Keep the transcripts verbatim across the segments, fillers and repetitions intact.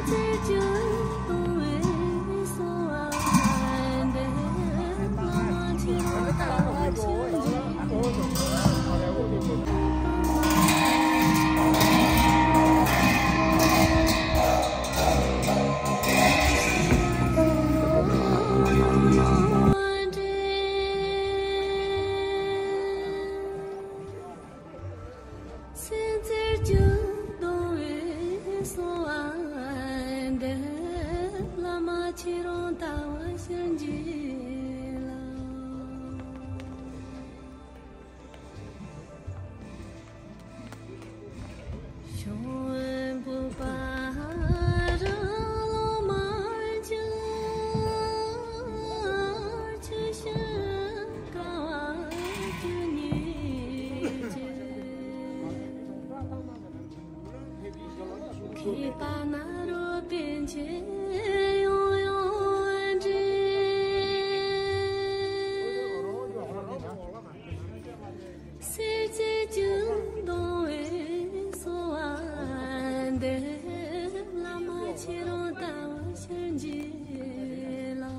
ཚེ་འཚེར་གྱི་གདུང་བས་གསོལ་བ་འདེབས། བླ་མ་ཁྱེད་རང་ལྟ་བུ་ཕྱིར་མཇལ་ལོ། ཤོང་བུ་པ་ར་ལོ་མ་ཇ་ཆུ་ཤ་ཀ་བ་ཇུ་ཉི་ཇ། ཁྱེད་པ་ན་རོ་པན་ཆེ་ཡོང་ཡོང་འདྲེ། སེར་བྱེས་ཀྱི་གདུང་བས་གསོལ་བ་འདེབས། བླ་མ་ཁྱེད་རང་ལྟ་བུ་ཕྱིར་མཇལ་ལོ།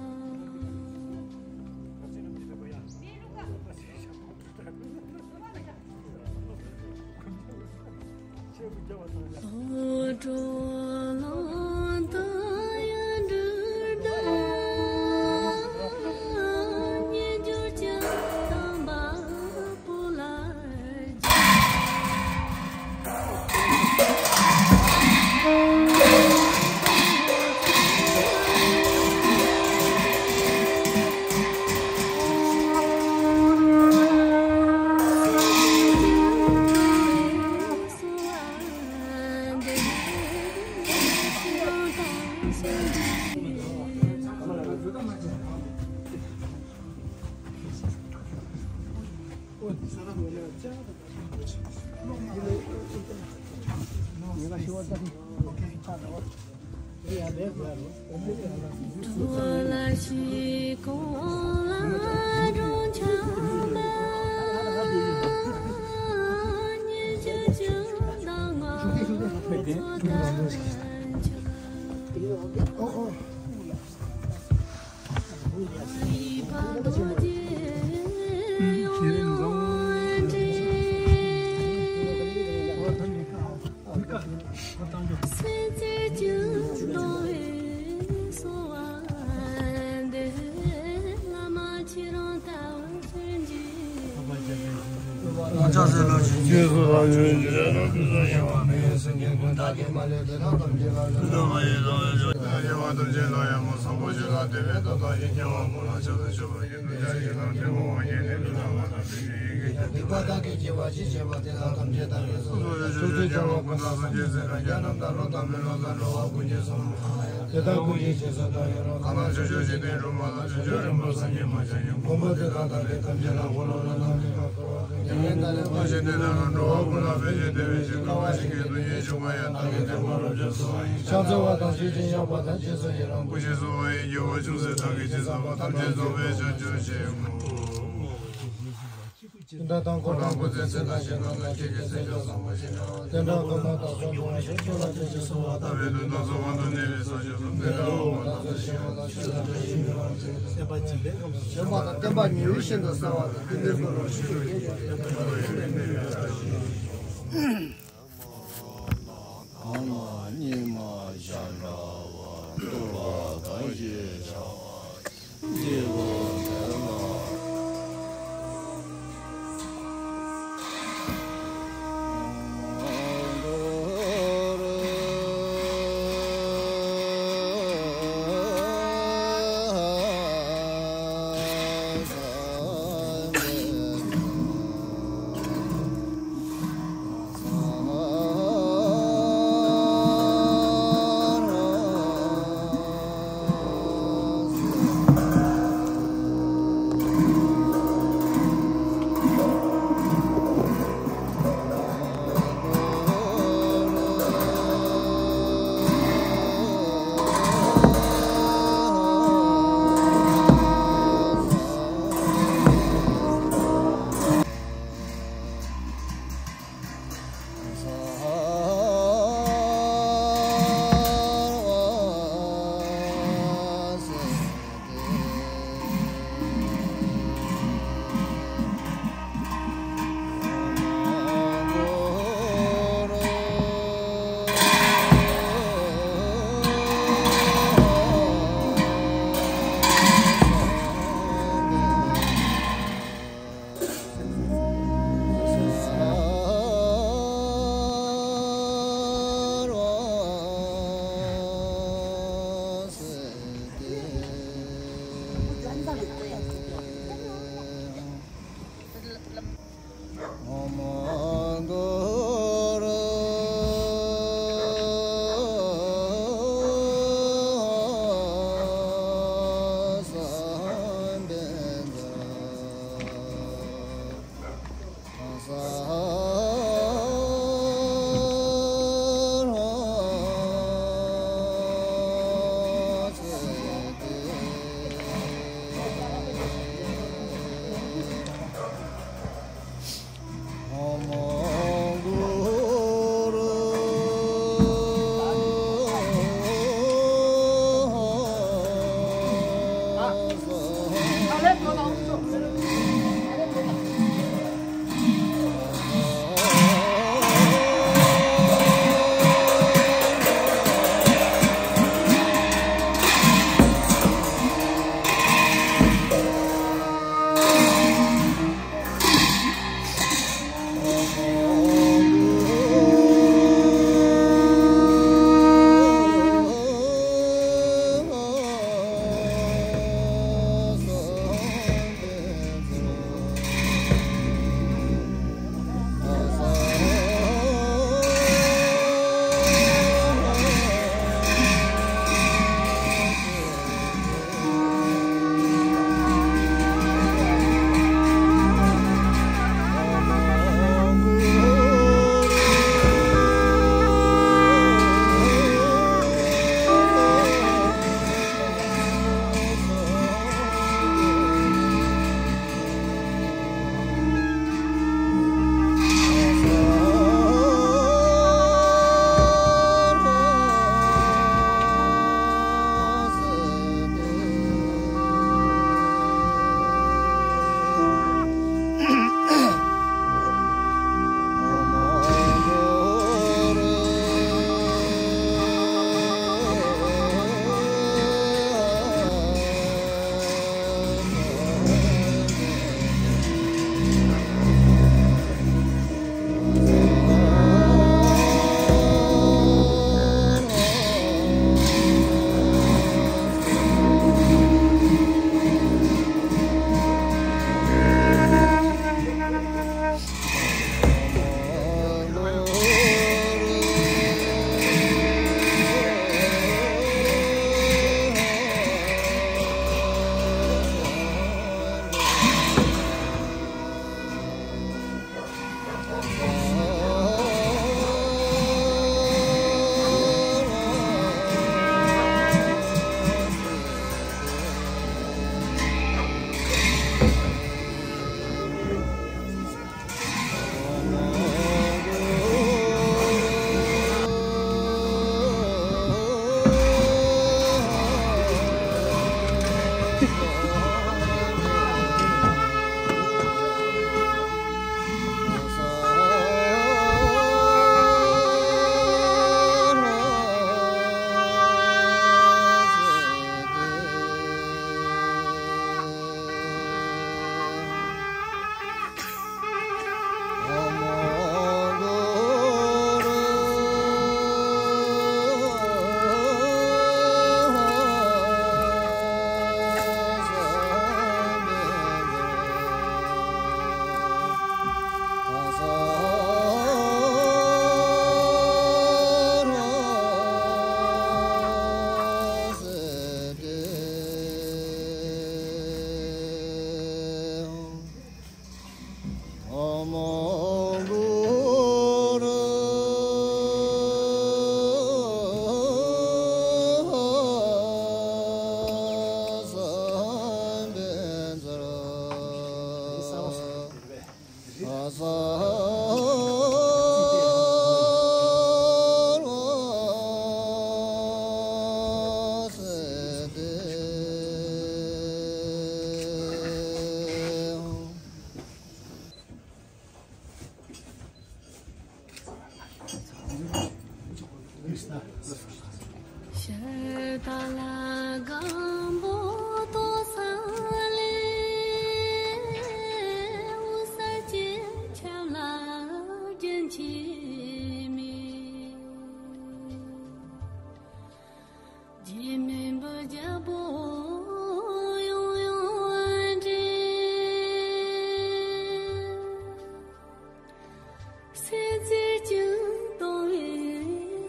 སེམས་རྩེ་གཅིག་གཏོང་བའི་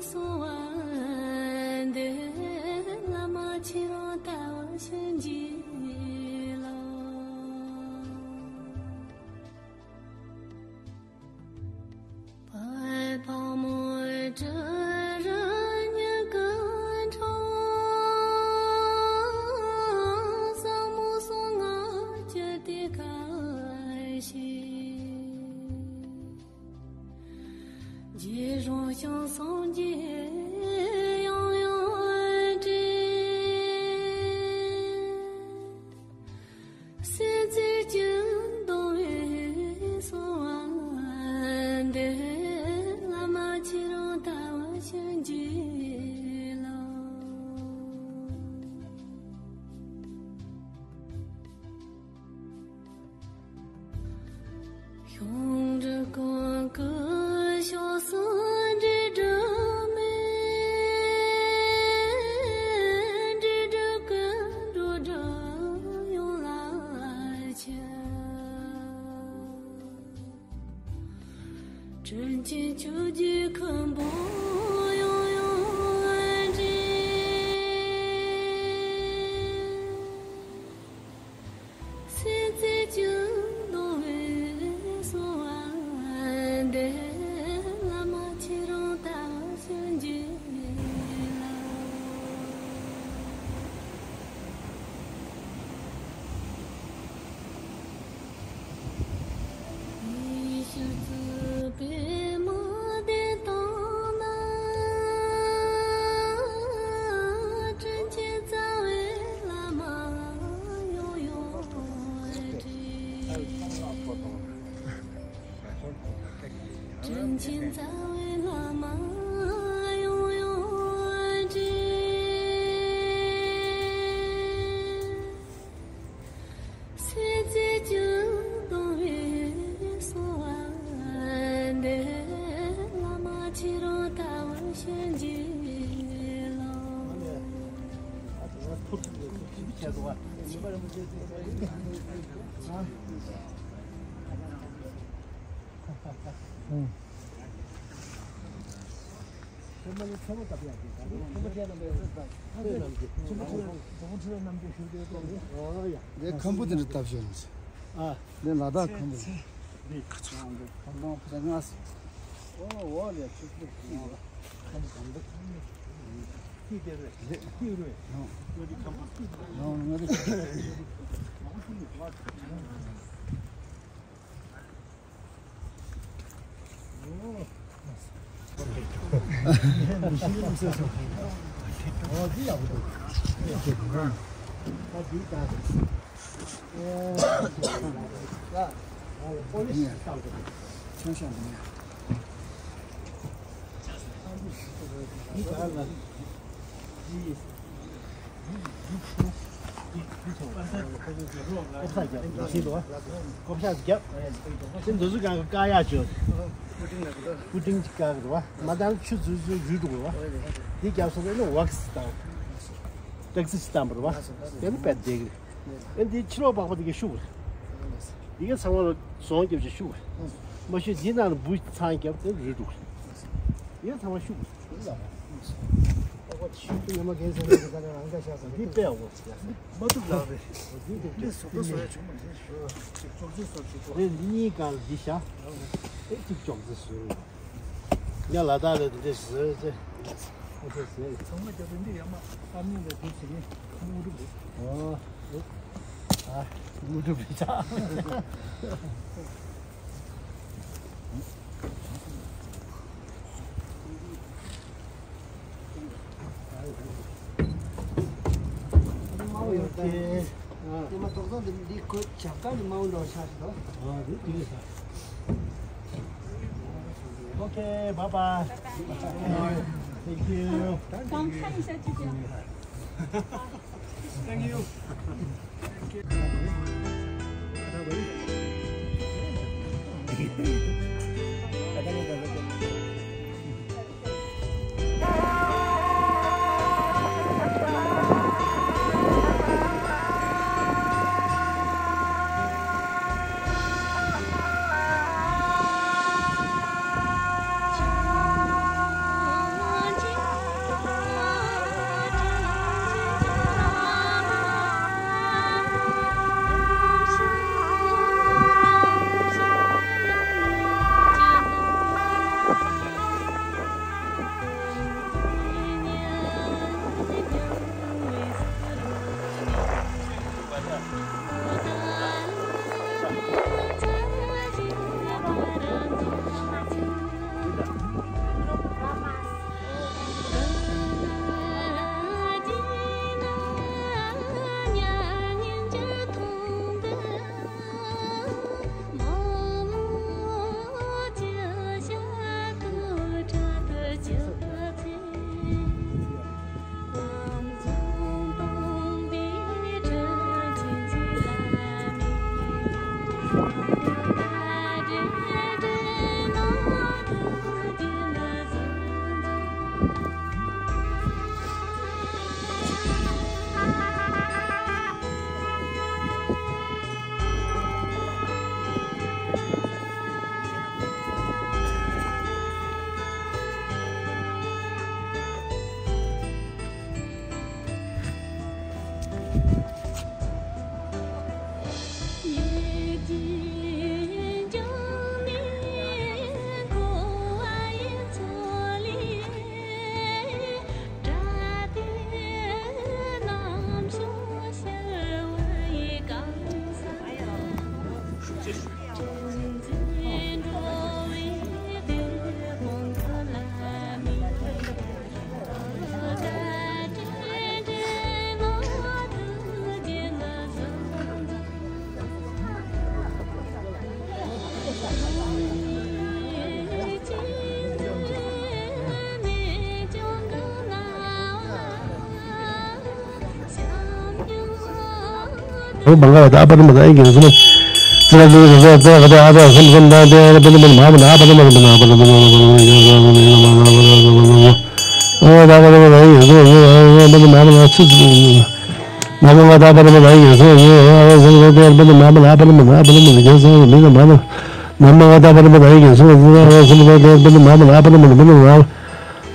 གསོལ་བ་འདེབས། བླ་མ་ཁྱེད་རང་ལྟ་བུ་བྱིན་གྱིས་རློབས། ཕ་ཕ་མོ་དྲི་རོ་མྱུ་གུ་འཕྲོ། ཟབ་མོ་གསུང་ངག་གི་གཏེར་ཁ་བཤད། རྗེས་འབྲང་ཞིང་སངས་རྒྱས་ཡང་ཡང་བསྒྲལ། སེམས་རྩེ་གཅིག་གཏོང་བའི་གསོལ་བ་འདེབས། བླ་མ་ཁྱེད་རང་ལྟ་བུ་བྱིན་གྱིས་རློབས། གཞུང་འབྲུ་གང་གི་ཕྱོགས་སུ་འབྲས་དྲི་མེད། འབྲས་དྲི་ཀུན་འགྲོ་དྲི་ཡོངས་ལ་ཁྱབ། དྲིན་ཅན་ཆོས་ཀྱི་ཁམས་པོ་ཡང་ཡང་བསྒྲལ། སེམས་རྩེ་གཅིག་གཏོང་བའི་གསོལ་བ་འདེབས། བླ་མ་ཁྱེད་རང་ལྟ་བུ་བྱིན་གྱིས་རློབས། ཉི་ཤུ་རྩིབས་པད་མོ་དེ་དང་ན། དྲིན་ཅན་རྩ་བའི་བླ་མ་ཡང་ཡང་བསྒྲལ། དྲིན་ཅན་རྩ་བའི་བླ་མ་ཡང་ཡང་བསྒྲལ། སེམས་རྩེ་གཅིག་གཏོང་བའི་གསོལ་བ་འདེབས། བླ་མ་ཁྱེད་རང་ལྟ་བུ་བྱིན་གྱིས་རློབས། ཨང་། ཁྱོད་མ་ལ་ཚ་བོ་བཏབ་ཡག་གི། ད་ནི་ཁྱོད་མ་བྱས་ན་མེད་ཟེར་ད། ཁྱོད་མ་བྱས་ན་ཁྱོད་མ་བྱས་ན་རྣམ་འགྱུར་ཞུ་དེ་གཏོང་གི། ཨོ་ཡ། འདི་ཁམ་བུ་དེ་འདྲ་བཏབ་ཤོག་ཡིན་ཟེར། ཨ། འདི་ལ་དྭགས་ཁམ་བུ་རེད། འདི་ཁམ་བུ་ཁམ་བུ་ཕ་ང་ཟེར། ཨོ་ཨོ་ལེ་ཆུ་ཚོད་ཁམ་བུ་ཁམ་བུ་ཁམ་བུ། ཁྱི་དེ་རེད། ཁྱི་རེད། ང་འདི་ཁམ་བུ། ང་འདི་ཁམ་བུ། ཀོབ་ཤ་རྒྱབ། དེ་འདི་ཚོ་གང་གི་བཀག་ཡག་བྱོས། པུ་ཏིང་གི་བཀག་གི་རེད་བ། མ་ད་ཆུ་ཚོད་ཚོད་རུལ་འགྲོ་གི་རེད་བ། དེ་རྒྱབ་སོང་ཙང་ནི་ཝེག་སི་བཏང་། ཝེག་སི་ཞིག་བཏང་བ་རེད་བ། དེ་ནི་བེད་བསྡད་གི་རེད། ཨེ་འདི་ཕྱི་ལོགས་པགས་པ་དེ་ག་ཤུ་གི་རེད། འདི་ག་ཚང་མ་ལ་ཟོང་རྒྱབ་ཅིག་ཤུ་གི་རེད། མ་ཤུ་འདི་ནང་ལ་འབུ་ཚང་རྒྱབ་དེ་རུལ་འགྲོ་གི་རེད། འདི་ག་ཚང་མ་ཤུ་གི་རེད། ཉི་མ་རྒན་ཟེར་ནས་ད་ནི་རང་ཅག་ཤག་ཟེར། འདི་དཔེ་འོ། མ་ཐུབ་ལགས་རེད། འདི་སོ་ད་སོ་ཡ་བྱུང་མ་རེད། ཅིག་ཅོག་ཙེ་སོ་ཞིག་ཏུ། རེད། འདི་གཉིས་ཀ་ལ་འདི་བཞག་ཨེ་ཅིག་ཅོག་ཙེ་བཟོས། ཉ་ལ་དྭགས་ལ་འདི་འདྲས་བཟོས་ཚེ། ཨོ་ཚེ་ཟེར། ཚང་མ་རྒྱབ་པའི་འདི་ཡ་མ་ཨ་མི་ལ་འདི་ཟེར་ནས་དངོས་གྲུབ་རེད། ཨོ། ཨ། དངོས་གྲུབ་རེད་ད། དམའ་བོ་ཡོད་ད། དེ་མ་ཐོག་ཚང་དེ་འདི་ཁོ་ཇབ་ཀ་ནི་དམའ་བོ་འདྲ་བ་ཆགས་ཤིག་དང་། ཨ་འདི་དེ་རེད་ས། ཨོ་ཁེ། བཱའི་བཱའི། Thank you. 帮看一下这边。Thank you.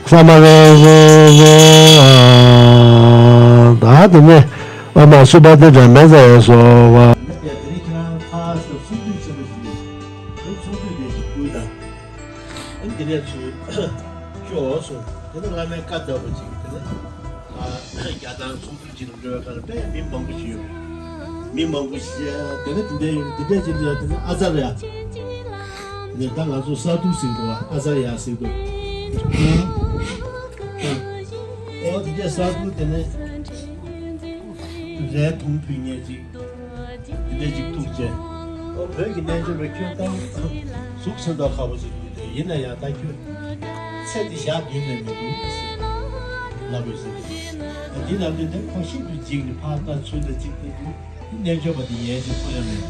ས་མ་རེ་རེ་རེ། ད་དེ་ནས་ཨ་མ་སུ་པ་དེ་འདྲ་མེད་ཟེར་སོ་བ། དེ་རིང་ཁྱེད་རང་ཁ་ས་སུ་དུས་ཆེན་པོ་ཞིག་རེད། ཚོགས་དུས་དེ་ཞིག་དགོས་དང་། ཨ་དེ་ནས་ཚུར་ཤོག་སོང་། དེ་ནས་བླ་མའི་བཀའ་བཏབ་པ་ཅིག་དེ་ནས་ཨ་རྒྱ་ཐང་ཚོགས་དུས་ཅིག་ལ་འགྲོ་བའི་ཁར་དཔེ་མི་མང་པོ་ཞིག་ཡོད། མི་མང་པོ་ཞིག་དེ་ནས་དེ་འདྲ་ཡོད། དེ་འདྲ་ཅིག་ལ་དེ་ནས་ཨ་ཙར་ཡ། ནས་ད་ང་ཚོ་ས་འདུ་ཟེར་འདུག་ཨ་ཙར་ཡ་ཟེར་འདུག་ཨོ་དེ་འདྲ་ས་འདུ་དེ་ནས་རས་ཐུང་ཕུལ་མཁན་ཅིག་དེ་འདྲ་ཅིག་ཐུག་བྱས། ཨོ་བོད་ཀྱི་རྣལ་འབྱོར་པ་ཁྱོད་ད་གཟུགས་ཆེ་མདོག་ཁ་པོ་ཅིག་འདུག་དེ་ཡིན་ན་ཡང་ད་ཁྱོད་ཚེ་འདི་ཞག་བདུན་ལས་མི་འདུག་ཟེར་ལབ་ཡོད་ཟེར། འདི་ལབ་དུས་དེ་ཁོ་ཤིན་ཏུ་འཇིགས་ནས་ཕར་ལྟ་ཚུར་ལྟ་ཅིག་ལྟ་དུས། རྣལ་འབྱོར་པ་དེ་ཡལ་ཞིག་སོང་ཡ་མེད།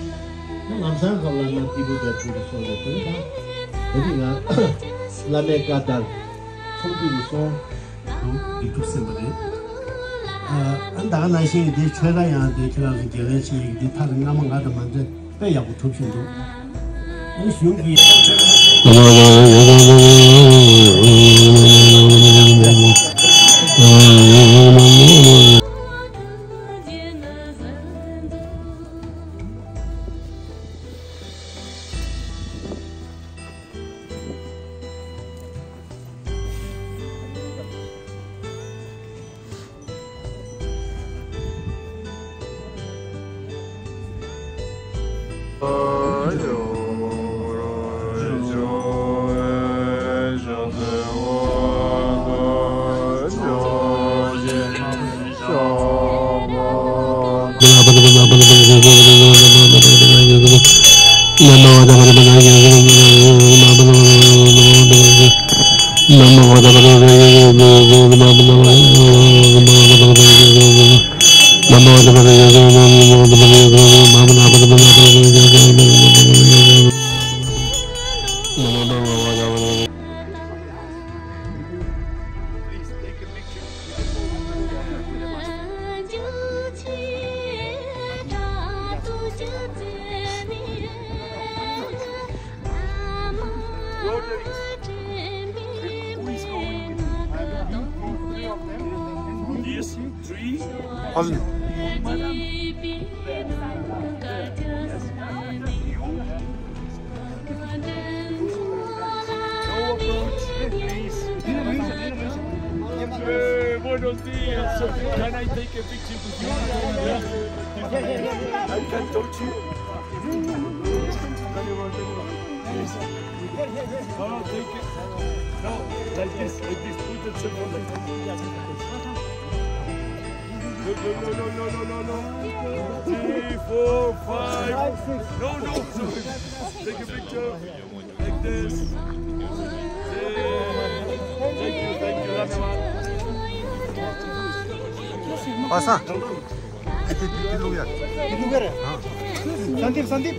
ལམ་སང་ཁ་བ་ལ་ན་ཏི་ཕུ་བའི་ཕུ་རུ་སོང་བའི་དོན་དང་། དེ་ནི་ང་བླ་མའི་བཀའ་ལྟར་ཚོགས་འདུ་རུ་སོང་འདུག་འདི་གྲུབ་ཟིན་པ་རེད། ཨ་ད་ག་ནང་བཞིན་འདི་ཆོས་ར་ཡང་འདི་ཁྱེད་རང་གི་དགེ་ལས་བྱེད་ཡིག་འདི་མཐར་སྔ་མ་ང་དང་མ་འདྲ་དཔེ་ཡག་པོ་གྲུབ་བཞིན་འདུག་ཨ་གཞུང་གི These three. All. Hey, buenos días. Can I take a picture with you? I can touch you. Please. No, no, take it. No, like this, like this. Put yourself on like this. No, no, no. Three, four, five. No, no, sorry. Take a picture. Like this. Yay. Thank you, thank you, everyone. Awesome. Sandeep, संदीप।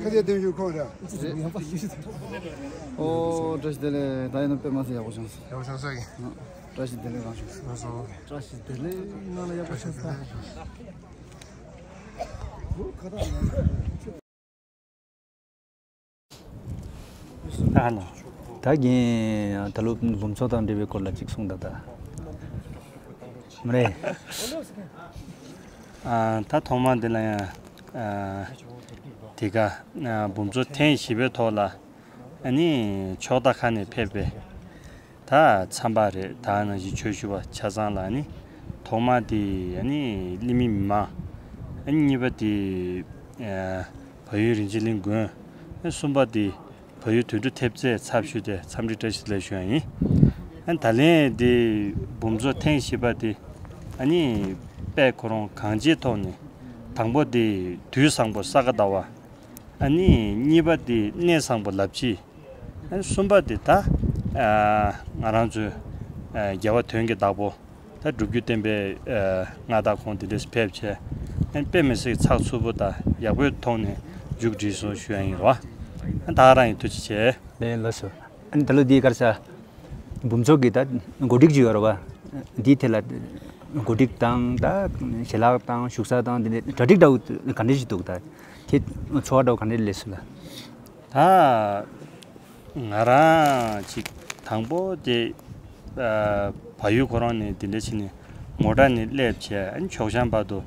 ཁ་ཆེ་ལྡན་ཞུ་ཁོང་རེད། ཨོ། བཀྲ་ཤིས་བདེ་ལེགས། ད་ཡིན་ན་དཔེ་མ་སྲིད་ཡག་པོ་བྱུང་སོང་། ཡག་པོ་བྱུང་སོང་། བཀྲ་ཤིས་བདེ་ལེགས་རང་བྱུང་སོང་། བཀྲ་ཤིས་བདེ་ལེགས། ང་ལ་ཡག་པོ་བྱུང་སོང་། ད་ཧ་ལ། ད་རྒན་ད་ལོ་འབུམ་ཚོགས་དང་འབྲེལ་བའི་སྐོར་ལ་ཅིག་གསུངས་དང་ད། མ་རེད། ཨ། ད་ཐོག་མ་འདི་ལ་ཡང་། ཨ། དེ་ག་ཨ། འབུམ་ཚོགས་ཐེངས་བཞི་པའི་ཐོག་ལ། ཨ་ནི་ཕྱོགས་མཐའ་ཁག་ནས་ཕེབས་པའི་ད་ཚན་པ་རེད། ད་ནང་བཞིན་ཆོས་ཞུ་བ་ཆ་ཚང་ལ་ཨ་ནི་ཐོག་མ་དེ་ཨ་ནི་གླིང་མི་མི་མང་། ཨ་ནི་གཉིས་པ་དེ་ཨ། བལ་ཡུལ་རིན་ཆེན་གླིང་དགོན། ཨ་ནི་གསུམ་པ་དེ་བལ་ཡུལ་དོན་གྲུབ་ཐེབས་རྩའི་ཚབ་ཞུས་ཏེ་འཚམས་འདྲི་བཀྲ་ཤིས་བདེ་ལེགས་ཞུ་ཡ་ཡིན། ཨ་ད་ལན་འདི་འབུམ་ཚོགས་ཐེངས་བཞི་པ་འདི་ཨ་ནི་དཔེ་ཁོ་རང་གང་ཅིའི་ཐོག་ནས། དང་པོ་འདི་དུས་བཟང་པོ་ས་ག་ཟླ་བ། ཨ་ནི་གཉིས་པ་འདི་གནས་བཟང་པོ་ལབ་ཅི། ཨ་ནི་གསུམ་པ་འདི་ད་ཨ་ང་རང་ཚོའི་ཨ་རྒྱལ་བ་དོན་གྱི་བདག་པོ། ད་སྒྲུབ་བརྒྱུད་བསྟན་པའི་ཨ་མངའ་བདག་ཁོང་འདི་འདྲས་ཕེབས་བྱས། ཨ་ནི་དཔེ་མི་སྲིད་ཚགས་ཚུད་པོ་དང་ཡག་པོའི་ཐོག་ནས་མཇུག་སྒྲིལ་སོང་ཞུ་ཡ་ཡིན་རོ། ཨ་ད་ག་རང་ཡིན། ཐུགས་རྗེ་ཆེ། ལགས་སོ། ཨ་ནི་ད་ལོ་འདི་ག་རེ་ཟ། འབུམ་ཚོགས་ཀྱི་ད་གོ་སྒྲིག་ཅིག་ཡོད་རེད་བ། འདིའི་ཐད་ལ་གོ་སྒྲིག་དང་ད་ཞལ་ལག་དང་བཞུགས་ས་དང་འདི་འདྲའི་གྲ་སྒྲིག་འདྲ་བོ་ག་འདྲ་ཞིག་འདུག་ད་ཁྱེད་ཚོར་བ་འདྲ་བོ་ག་འདྲ་སླེབས་སོང་ལ། ད་ང་རང་ཅིག་དང་པོ་དེ་ཨ་བལ་ཡུལ་ཁོ་རང་ནས་འདི་འདྲ་བྱས་ནས་མོ་ཊ་ནས་སླེབས་བྱས། ཨ་ནི་ཆོག་བྱང་བར་དུ་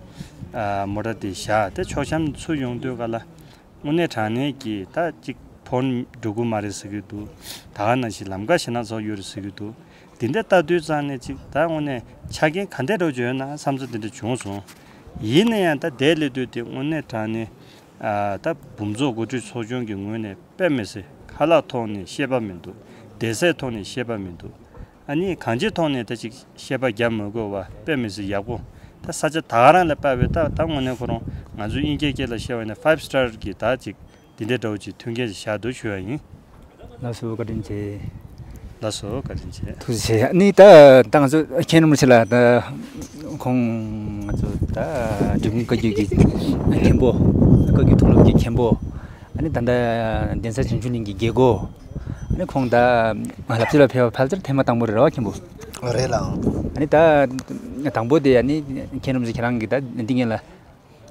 ཨ་མོ་ཊ་དེ་བཞག་སྟེ་ཆོག་བྱང་ཚུར་ཡོང་དུས་ག་ལ། དངོས་གནས་དྲང་གནས་ཀྱི་ད་ཅིག་ཕོན་འགྲོ་གི་མ་རེད་ཟེར་གྱི་འདུག་ད་ག་ནང་བཞིན་ལམ་ཁ་ཞེད་སྣང་ཚ་པོ་ཡོད་རེད་ཟེར་གྱི་འདུག་དེ་འདྲ་ལྟ་དུས་ཙང་ནས་ཅིག་ད་དངོས་གནས་ཆ་རྐྱེན་ག་འདྲ་འདྲ་བོ་ཅིག་ཡོད་ན་བསམ་ཚུལ་དེ་འདྲ་བྱུང་སོང་། ཡིན་ན་ཡང་ད་དེ་སླེབས་དུས་དེ་དངོས་གནས་དྲང་གནས་ཨ་ད་འབུམ་ཚོགས་གོ་སྒྲིག་ཚོགས་ཆུང་གི་ངོས་ནས་དཔེ་མི་སྲིད་ཁ་ལག་ཐོག་ནས་བཤད་པ་མི་འདུག་བསྡད་སའི་ཐོག་ནས་བཤད་པ་མི་འདུག་ཨ་ནི་གང་ཅིའི་ཐོག་ནས་ད་ཅིག་བཤད་པ་རྒྱབ་མི་དགོས་པ་དཔེ་མི་སྲིད་ཡག་པོ། ད་ས་ཆ་ད་ག་རང་ལ་དཔག་པའི་ད་ད་དངོས་གནས་ཁོ་རང་ང་ཚོའི་དབྱིན་སྐད་སྐད་ལ་བཤད་པ་ཡིན་ན་ཕའིབ་སི་ཊར་གྱི་ད་ཅིག་འདི་འདྲ་འདྲ་བོ་ཅིག་མཐུན་རྐྱེན་ཅིག་བཞག་འདུག་ཞུ་བ་ཡིན། ལགས་སོ། བཀའ་དྲིན་ཆེ། ལགས་སོ། བཀའ་དྲིན་ཆེ། ཐུགས་རྗེ་ཆེ། ཨ་ནི་ད་ད་ང་ཚོ་མཁན་རིན་པོ་ཆེ་ལགས་ད་ཁོང་ང་ཚོ་ད་འབྲི་གུང་བཀའ་བརྒྱུད་ཀྱི་མཁན་པོ། བཀའ་བརྒྱུད་མཐོ་སློབ་ཀྱི་མཁན་པོ། ཨ་ནི་ད་ལྟ་གདན་ས་བྱང་ཆུབ་གླིང་གི་རྒྱལ་སྒོ། ཨ་ནི་ཁོང་ད་ལབ་ཙེ་ལ་ཕེབས་པ་ཕལ་ཆེར་ཐེངས་མ་དང་པོ་རེད་ར་བ་མཁན་པོ། རེད་ལགས། ཨ་ནི་ད་དང་པོ་དེ་ཨ་ནི་མཁན་རིན་པོ་ཆེ་ཁྱེད་རང་གིས་ད་འདི་ངེད་ལ་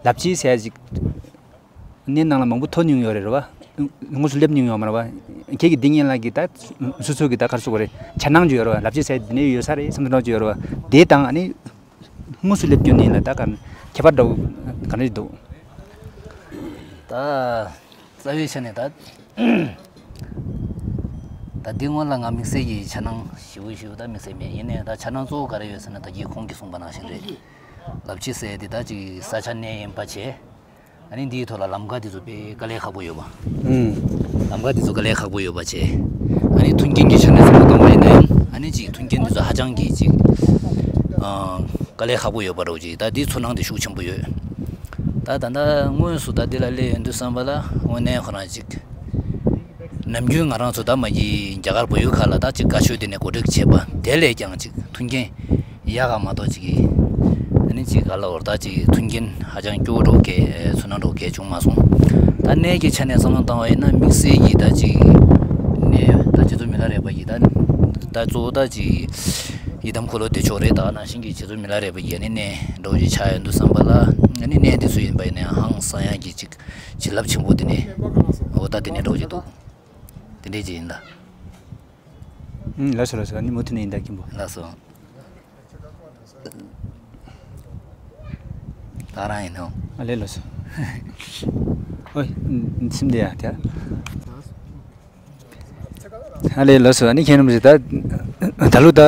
ལབ་ཙེ་ཟེར་ཡ་ཅིག་གནས་ནང་ལ་མང་པོ་ཐོན་མྱོང་ཡོད་རེད་ར་བ། དངོས་སུ་སླེབས་མྱོང་ཡོད་མ་རེད་བ། ཁྱེད་ཀྱིས་འདི་ངེད་ལ་གི་ད་སོ་སོ་གི་ད་ག་རེ་ཟེར་དགོས་རེད། འཆར་སྣང་ཅིག་ཡོད་རེད་བ། ལབ་ཙེ་ཟེར་ཡ་འདི་ནས་ཡོད་ས་རེད་བསམ་བསམ་ཅིག་ཡོད་རེད་བ། དེ་དང་ཨ་ནི། དངོས་སུ་སླེབས་རྒྱུ་ནི་ལ་ད་ག་ཁྱད་པར་འདྲ་བོ་ག་འདྲ་ཞིག་འདུག་ད་རྩ་བའི་ཆ་ནས་ད་ད་འདི་སྔོན་ལ་ང་དམིགས་བསལ་གྱི་འཆར་སྣང་ཞེ་པོ་ཞེ་པོ་ད་དམིགས་བསལ་མེད། ཡིན་ནའི་ད་འཆར་སྣང་གཙོ་བོ་ག་རེ་ཡོད་ཟེར་ན་ད་གིན་ཁོང་གིས་གསུངས་པ་ནང་བཞིན་རེད། ལབ་ཙེ་ཟེར་དེ་ད་ཅིག་ས་ཆ་གནས་དབེན་པ་བྱས། ཨ་ནི་འདིའི་ཐོག་ལ་ལམ་ཁ་དེ་ཚོ་དཔེ་དཀའ་ལས་ཁག་པོ་ཡོད་པ། ཨུམ། ལམ་ཁ་དེ་ཚོ་དཀའ་ལས་ཁག་པོ་ཡོད་པ་བྱས། ཨ་ནི་མཐུན་རྐྱེན་གྱི་ཆ་ནས་བསམ་བློ་བཏང་བ་ཡིན་ན་ཡང་ཨ་ནི་ཅིག་མཐུན་རྐྱེན་དེ་ཚོ་ཧ་ཅང་གི་ཅིག་ཨ། དཀའ་ལས་ཁག་པོ་ཡོད་པ་འདྲ་བོ་ཅིག་ད་འདིའི་ཚོར་སྣང་དེ་ཤུགས་ཆེན་པོ་ཡོད། ད་ད་ལྟ་དངོས་སུ་ད་འདི་ལ་སླེབས་ཡོང་དུས་བསམ་པ་ལ་དངོས་གནས་ཁོ་རང་ཅིག་ནམ་རྒྱུན་ང་རང་ཚོ་ད་མ་གི་རྒྱ་གར་བལ་ཡུལ་ཁག་ལ་ད་ཅིག་བཀའ་ཆོས་དེ་ནས་གོ་སྒྲིག་བྱས་པ་དེ་ལས་ཀྱང་ཅིག་མཐུན་རྐྱེན་ཡག་ག་མ་གཏོགས་ཅིག་ཨ་ནི་ཅིག་ག་ལ་འོར་ད་ཅིག་མཐུན་རྐྱེན་ཧ་ཅང་སྐྱོ་བོ་འདྲ་བོ་གས་ཚོར་སྣང་འདྲ་བོ་གས་བྱུང་མ་སོང་། ད་གནས་ཀྱི་ཆ་ནས་བསམ་བློ་བཏང་བ་ཡིན་ན་དམིགས་བསལ་གྱི་ད་ཅིག་ནས་ད་རྗེ་བཙུན་མི་ལ་རས་པ་ཡིས་ད་ད་གཙོ་བོ་ད་ཅིག་ཡི་དམ་འཁོར་ལོ་བདེ་མཆོག་རེད། ད་ནང་བཞིན་གྱི་རྗེ་བཙུན་མི་ལ་རས་པ་ཡིས་ནི་གནས་འདྲ་བོ་ཞིག་ཆགས་ཡོང་དུས་བསམ་པ་ལ་ཨ་ནི་གནས་འདི་ཚོ་ཡིན་པ་ཡིན་ན་ཧང་སང་ཡག་གི་ཅིག་བྱིན་རླབས་ཆེན་པོ་དེ་ནི་འོ་ད་དེ་ནས་འདྲ་བོ་ཞིག་འདུག་དེ་འདྲས་ཅིག་ཡིན་ད། ཨུམ། ལགས་སོ་ལགས་སོ། ཨ་ནི་མུ་མཐུད་ནས་ཡིན་ད་མཁན་པོ། ལགས་སོ། ད་རང་ཡིན་ནོ། ཨ་ལས་ལགས་སོ། ཨོའི། སེམས་བདེ་ཡ་དེ། ཨ་ལས་ལགས་སོ། ཨ་ནི་མཁན་རིན་པོ་ཆེ་ད་ད་ལོ་ད་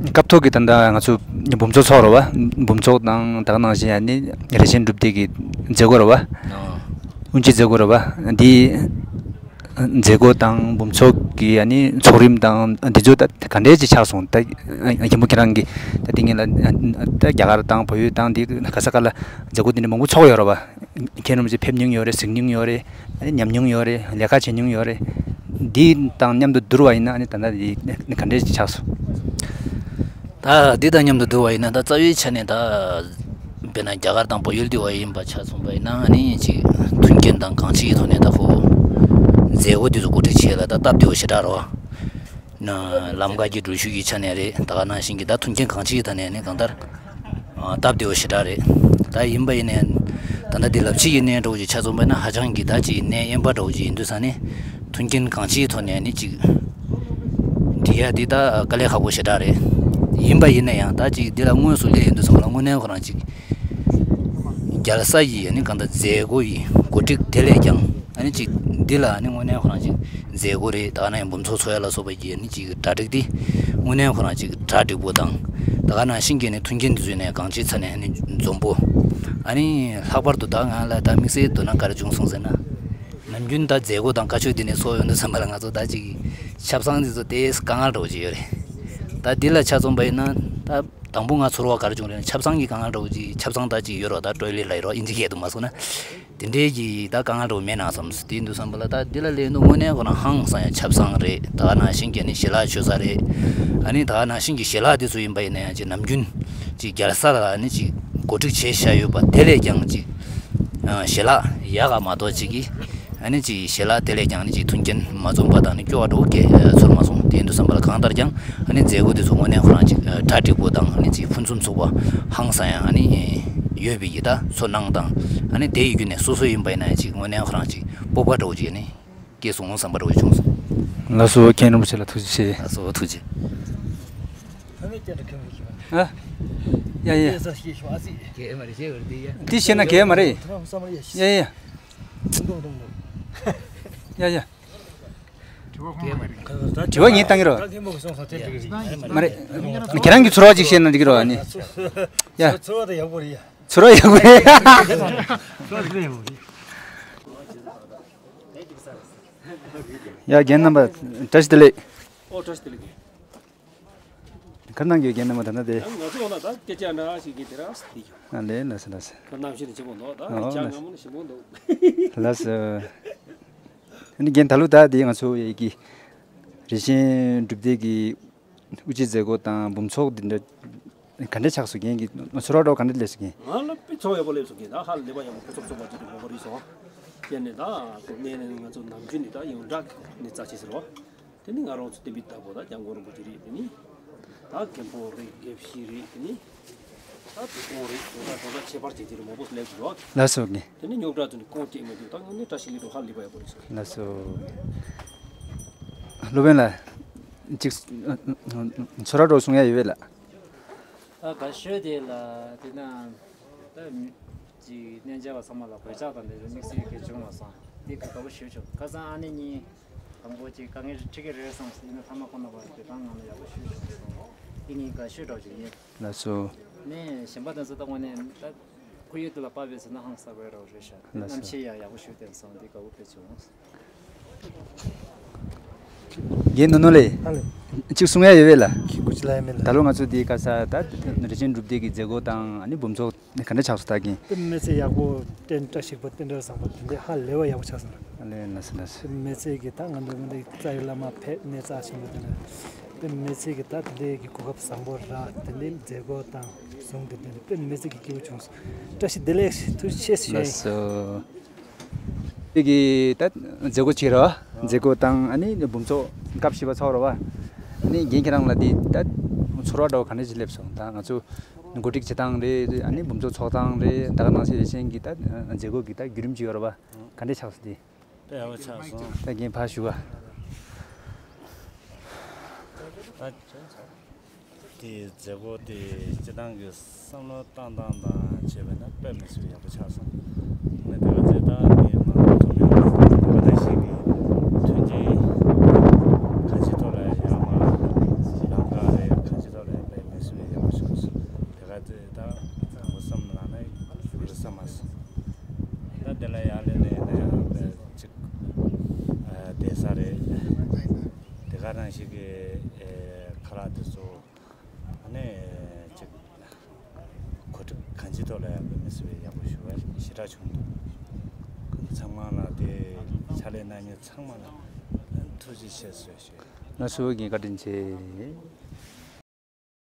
སྐབས་ཐོག་གི་ད་ད་ང་ཚོ་འབུམ་ཚོགས་ཚོགས་རེད་བ། འབུམ་ཚོགས་དང་ད་ག་ནང་བཞིན་ཨ་ནི་རས་ཆེན་སྒྲུབ་སྡེ་གི་མཛད་སྒོ་རེད་བ། ཨོ། དབུ་འབྱེད་མཛད་སྒོ་རེད་བ། འདི་མཛད་སྒོ་དང་འབུམ་ཚོགས་ཀྱི་ཨ་ནི་ཚོགས་རིམ་དང་འདི་ཚོ་ད་ག་འདྲས་ཅིག་ཆགས་སོང་། ད་མཁན་པོ་ཁྱེད་རང་གིས་ད་དེ་ངེད་ལ་ད་རྒྱ་གར་དང་བལ་ཡུལ་དང་འདི་ག་ས་ག་ལ་མཛད་སྒོ་འདི་འདྲ་མང་པོ་ཚོགས་ཡོད་རེད་བ། མཁན་རིན་པོ་ཆེ་ཕེབས་མྱོང་ཡོད་རེད། གཟིགས་མྱོང་ཡོད་རེད། ཨ་ནི་ཉམས་མྱོང་ཡོད་རེད། ལས་ཀ་བྱེད་མྱོང་ཡོད་རེད། འདི་དང་མཉམ་དུ་བསྡུར་བ་ཡིན་ན་ཨ་ནི་ད་ལྟ་འདི་ག་འདྲས་ཅིག་ཆགས་སོང་། ད་འདི་དང་མཉམ་དུ་བསྡུར་བ་ཡིན་ན་ད་རྩ་བའི་ཆ་ནས་ད་དཔེར་ན་རྒྱ་གར་དང་བལ་ཡུལ་འདི་བ་ཡིན་པ་ཆ་མཚོན་པ་ཡིན་ན་ཨ་ནི་ཅིག་མཐུན་རྐྱེན་དང་གང་ཅིའི་ཐོག་ནས་ད་ཁོ་མཛད་སྒོ་འདི་ཚོ་གོ་སྒྲིག་བྱེད་ལ་ད་སྟབས་བདེ་བོ་ཞེ་དྲག་རེད་བ། ན་ལམ་ཁ་གི་འགྲུལ་བཞུད་ཀྱི་ཆ་ནས་རེད། ད་ག་ནང་བཞིན་གྱི་ད་མཐུན་རྐྱེན་གང་ཅིའི་ཐོག་ནས་ནི་གང་ལྟར་ཨ་སྟབས་བདེ་བོ་ཞེ་དྲག་རེད། ད་ཡིན་པ་ཡིན་ནའི་ད་ལྟ་འདི་ལབ་ཅིག་གི་གནས་འདྲ་བོ་ཅིག་ཆ་མཚོན་པ་ན་ཧ་ཅང་གི་ད་ཅིག་གནས་དབེན་པ་འདྲ་བོ་ཅིག་ཡིན་དུས་ས་ནི་མཐུན་རྐྱེན་གང་ཅིའི་ཐོག་ནས་ནི་ཅིག་འགྲིག་ཡ་འདི་ད་དཀའ་ལས་ཁག་པོ་ཞེ་དྲག་རེད། ཡིན་པ་ཡིན་ན་ཡང་ད་ཅིག་འདི་ལ་དངོས་སུ་སླེབས་ཡོང་དུས་ཙམ་ལ་དངོས་གནས་ཁོ་རང་ཅིག་རྒྱལ་ས་ཡི་ཨ་ནི་གང་ལྟར་མཛད་སྒོ་ཡི་གོ་སྒྲིག་དེ་ལས་ཀྱང་ཨ་ནི་ཅིག་འདི་ལ་ཨ་ནི་དངོས་གནས་ཁོ་རང་ཅིག་མཛད་སྒོ་རེད། ད་ག་ནང་བཞིན་འབུམ་ཚོགས་ཚོགས་ཡ་ལ་སོགས་པ་ཡི་ཨ་ནི་ཅིག་གྲ་སྒྲིག་འདི་དངོས་གནས་ཁོ་རང་ཅིག་གྲ་སྒྲིག་པོ་དང་ད་ག་ནང་བཞིན་གྱི་ཨ་ནི་མཐུན་རྐྱེན་འདི་ཚོ་ནས་གང་ཅིའི་ཆ་ནས་ཨ་ནི་འཛོམས་པོ། ཨ་ནི་ལྷག་པར་དུ་ད་ང་ལ་ད་དམིགས་བསལ་དོ་སྣང་ག་རེ་བྱུང་སོང་ཟེར་ན། ནམ་རྒྱུན་ད་མཛད་སྒོ་དང་བཀའ་ཆོས་འདི་ནས་ཚོགས་ཡོང་དུས་ཙམ་པ་ལ་ང་ཚོ་ད་ཅིག་ ཆབ་གསང་འདི་ཚོ་དེ་དཀའ་ངལ་འདྲ་བོ་ཅིག་ཡོད་རེད། ད་འདི་ལ་ཆ་མཚོན་པ་ཡིན་ན་ད་དང་པོ་ང་ཚོར་བ་ག་རེ་བྱུང་རེད་ན། ཆབ་གསང་གི་དཀའ་ངལ་འདྲ་བོ་ཅིག་ཆབ་གསང་ད་ཅིག་ཡོད་རོགས། ད་ཊོའི་ལེཊ་ལ་ཡོད་རོགས། ཨིན་ཇི་སྐད་དུ་མ་སོང་ན། དེ་འདྲའི་གི་ད་དཀའ་ངལ་འདྲ་བོ་མེད་ན་བསམ། དེ་འདུག་བསམ་པ་ལ། ད་འདི་ལ་སླེབས་དུས་དངོས་གནས་ཁོ་རང་ཧང་སང་ཡ། ཆབ་གསང་རེད། ད་ག་ནང་བཞིན་གྱི་ནི་ཞལ་ལག་མཆོད་ས་རེད། ཨ་ནི་ད་ག་ནང་བཞིན་གྱི་ཞལ་ལག་དེ་ཚོ་ཡིན་པ་ཡིན་ན་ཡང་ཅིག་ནམ་རྒྱུན་ཅིག་རྒྱལ་ས་ལ་ནི་ཅིག་གོ་སྒྲིག་བྱས་བཞག་ཡོད་པ་དེ་ལས་ཀྱང་ཅིག་ཨ་ཞལ་ལག་ཡག་ག་མ་གཏོགས་ཅིག་གི། ཨ་ནི་ཅིག་ཞལ་ལག་དེ་ལས་ཀྱང་ནི་ཅིག་མཐུན་རྐྱེན་མ་འཛོམས་པ་དང་ནི་སྐྱོ་བ་འདྲ་བོ་སྐྱེས་ཚོར་མ་སོང་། དེ་འདུག་བསམ་པ་ལ། གང་ལྟར་ཀྱང་ཨ་ནི་མཛད་སྒོ་དེ་ཚོ་དངོས་གནས་ཁོ་རང་ཅིག་གྲ་འགྲིག་པོ་དང་ཨ་ནི་ཅིག་ཕུན་སུམ་ཚོགས་པ་ཧང་སང་ཡང་ཨ་ནི་ཡོད་པའི་གི་ད་ཚོར་སྣང་དང་། ཨ་ནི་དེ་ཡི་བརྒྱུད་ནས་སོ་སོ་ཡིན་པ་ཡིན་ན་ཡང་ཅིག་དངོས་གནས་ཁོ་རང་ཅིག་སྤོབས་པ་འདྲ་བོ་ཅིག་ནི་སྐྱེས་སོང་བསམ་པ་འདྲ་བོ་བྱུང་སོང་། ལགས་སོ། མཁན་རིན་པོ་ཆེ་ལ་ཐུགས་རྗེ་ཆེ། ལགས་སོ། ཐུགས་རྗེ། ཨ། ཡ་ཡ། དེ་བཤད་ན་གལ་མ་རེད། ཡ་ཡ། ཡ་ཡ། དྲི་བ་ངས་བཏང་གི་རོགས། མ་རེད། ཁྱེད་རང་གི་ཚོར་བ་ཅིག་བཤད་ན་འགྲིག་གི་རོགས་ཨ་ནི། ཡ། ཚོར་བ་ཡག་པོ་རེད། ཚོར་བ་ཡག་པོ་རེད། ཡ། རྒན་རྣམ་པ་བཀྲ་ཤིས་བདེ་ལེགས། ཨོ། བཀྲ་ཤིས་བདེ་ལེགས། ག་རེ་གནང་གི་ཡོད། རྒན་རྣམ་པ་ད་ལྟ་དེ། ང་ཚོ་འོ་ན་ད་སྐད་ཆ་འདྲ་ཞིག་གི་དེ་ར་སི་དེ་ཡོད། ཨ་ལས། ལགས་སོ་ལགས་སོ། ད་གནམ་གཤིས་ནི་ཆེན་པོ་འདུག་ད་ཨོ་ལྕགས་ལགས་སྔ་མོ་ནི་ཞིམ་པོ་འདུག་ལགས་སོ། ཨ་ནི་རྒན་ད་ལོ་ད་དེ་ང་ཚོ་ཡི་གི་རེ་ཆེན་སྒྲུབ་སྡེ་གི་དབུ་འབྱེད་མཛད་སྒོ་དང་འབུམ་ཚོགས་འདི་འདྲ་ག་འདྲ་ཆགས་སོང་། རྒན་གྱི་ཚོར་བ་འདྲ་བོ་ག་འདྲ་སླེབས་སོང་རྒན། ང་ལ་དཔེ་ཚོར་བ་ཡག་པོ་སླེབས་སོང་རྒན། ད་ཧ་ལས་པ་ཡག་པོ་ཕུན་སུམ་ཚོགས་པ་ཅིག་ཏུ་མང་པོ་རེད་སོང་། དེ་ནས་ད་ཁོ་གནས་ནས་ང་ཚོ་ནམ་རྒྱུན་ནས་ད་ཡོངས་གྲགས་ནས་རྩ་ཆེ་ཟེར་བ། དེ་ནི་ང་རང་ཚོ་བསྟན་པའི་བདག་པོ་ད་སྐྱབས་མགོན་རིན་པོ་ཆེ་རེད། དེ་ནི་ད་མཁན་པོ་རེད། དགེ་བཤེས་རེད། དེ་ནི་ད་དུས་གོང་རེད། དོ་ད་དོ་ད་ཁྱད་པར་ཅན་དེ་རེད། མང་པོ་སླེབས་འདུག་ལགས་སོ་རྒན། དེ་ནི་རྙོག་དྲ་ཚོ་ནི་ཁོང་སྐྱེས་མི་འདུག་ད་དངོས་གནས་བཀྲ་ཤིས་ལེགས་འགྲོ། ཧ་ལས་པ་ཡག་པོ་རེད་ཟེར། ལགས་སོ། སློབ་དཔོན་ལགས། ཅིག་ཚོར་བ་འདྲ་བོ་གསུང་ཡ་ཡོད་པས་ལགས། ད་དགའ་ཤོས་དེ་ལ་དེ་ན་ད་མི་ཅིག་གནས་མཇལ་བ་ཚང་མ་ལ་གོད་ཆག་དང་དེ་ཚོ་དམིགས་བསལ་གྱི་བྱུང་བ་སོང་། དེ་ག་དགའ་པོ་ཞེ་པོ་བྱུང་། ཁ་སང་ཨ་ནེ་གཉིས་དང་པོ་ཅིག་དཀའ་ངལ་འཕྲད་ཀྱི་རེད་བསམ་སོང་། ཡིན་ན་མཐའ་མ་ཁོ་ན་བར་དེ་དང་ངང་ལ་ཡག་པོ་ཞེ་པོ་བྱུང་སོང་། དེ་ངའི་དགའ་ཤོས་འདྲ་བོ་ཅིག་ཡིན། ལགས་སོ། ནས་གཞན་པ་དེ་ཚོ་ད་དངོས་གནས་ད་ཁོར་ཡུག་དེ་ལ་དཔག་པའི་ཚེ་ན་ཧང་སང་བའི་རོགས་རེད་ཤག་ལགས་སོ། གནམ་གཤིས་ཡང་ཡག་པོ་ཞེ་པོ་བསྟན་སོང་། དེ་དགའ་པོ་དཔེ་བྱུང་། རྒན་ནོ་ནོ་ལེ། ཨ་ལེ། གཅིག་གསུང་ཡ་ཡོད་པས་ལགས། ཁྱི་ཁུ་ཅི་ལ་ཡ་མེད་ལགས། ད་ལོ་ང་ཚོ་འདི་ག་ས་ད་རེ་ཆེན་སྒྲུབ་སྡེ་གི་མཛད་སྒོ་དང་ཨ་ནི་འབུམ་ཚོགས་ག་འདྲ་ཆགས་སོང་ད་རྒན། དཔེ་མི་སྲིད་ཡག་པོ། རྟེན་བཀྲ་ཤིས་པ་རྟེན་འབྲེལ་བཟང་པོ་དེ་འདྲའི་ཧ་ལས་པ་ཡག་པོ་ཆགས་སོང་ལགས། ཨ་ལེ། ལགས་སོ་ལགས་སོ། དཔེ་མི་སྲིད་ཀྱི་ད་ང་ཚོ་མི་འདི་རྩ་བའི་བླ་མ་ཕེབས་གནས་རྩ་ཆེན་པོ་དེ་འདྲ། དཔེ་མི་སྲིད་ཀྱི་ད་དེ་འདྲའི་གི་གོ་སྐབས་བཟང་པོ་རག་དེ་འདྲའི་མཛད་སྒོ་དང་བཟུང་དེ་འདྲ་དཔེ་མི་སྲིད་ཀྱི་སྐྱིད་པོ་བྱུང་སོང་། བཀྲ་ཤིས་བདེ་ལེགས། ཐུགས་རྗེ་ཆེ་ཞུ་ཡ་ཡིན། ལགས་སོ། དེ་གི་ད་མཛད་སྒོ་བྱེད་རོགས། མཛད་སྒོ་དང་ཨ་ནི་འབུམ་ཚོགས་སྐབས་བཞི་པ་ཚོགས་རོགས་པ། ཨ་ནི་རྒན་ཁྱེད་རང་ལ་འདི་ད་ཚོར་བ་འདྲ་བོ་ག་འདྲ་ཞིག་སླེབས་སོང་། ད་ང་ཚོ་གོ་སྒྲིག་བྱེད་སྟངས་རེད། ཨ་ནི་འབུམ་ཚོགས་ཚོགས་སྟངས་རེད། ད་ག་ནང་བཞིན་རེ་ཆེན་གྱི་ད་མཛད་སྒོ་གི་ད་བརྒྱུད་རིམ་ཅིག་ཡོད་རེད་པ། ག་འདྲ་ཆགས་སོང་འདི། དཔེ་ཡག་པོ་ཆགས་སོང་། ད་རྒན་ཕར་ཞུ་བ། ད་དེ་མཛད་སྒོ་དེ་སྤྱིར་བཏང་གི་བསམ་བློ་བཏང་སྟངས་དང་བྱས་པ་ན་དཔེ་མི་སྲིད་ཡག་པོ་ཆགས་སོང་། ངས་དེ་ག་ཚོད་ད་ངས་མ་འགོ་ཚོགས་མེད་པ་ད་ག་ད་ཞིག་གི་མཐུན་རྐྱེན་གང་ཅིའི་ཐོག་ལ་ཡང་མ་ལམ་ཁ་རེད། གང་ཅིའི་ཐོག་ལ་ཡང་དཔེ་མི་སྲིད་ཡག་པོ་ཆགས་སོང་། དེ་ག་ཚོད་ད་ངོ་བསམ་ལངས་ན་ཡག་པོ་བསམ་མ་སོང་། ད་དེ་ལ་ཡར་སླེབས་ནས་ཡིན་ན་ཡང་དཔེ་ཅིག་བསྡད་ས་རེད། དེ་ག་རང་ཞིག་གི་ཨེ་ཁ་ལག་དེ་ཚོ་ཨ་ནི་ཅིག་གོ་སྒྲིག་གང་ཅིའི་ཐོག་ལ་ཡང་དཔེ་མི་སྲིད་པའི་ཡག་པོ་ཞེ་དྲག་བྱུང་འདུག་ཚང་མ་ལ་དེ་ཕྱག་ལས་གནང་མཁན་ཚང་མ་ལ་ཐུགས་རྗེ་ཆེ་ཟེར་ཞུ། ང་ཚོ་གི་བཀའ་དྲིན་ཆེ།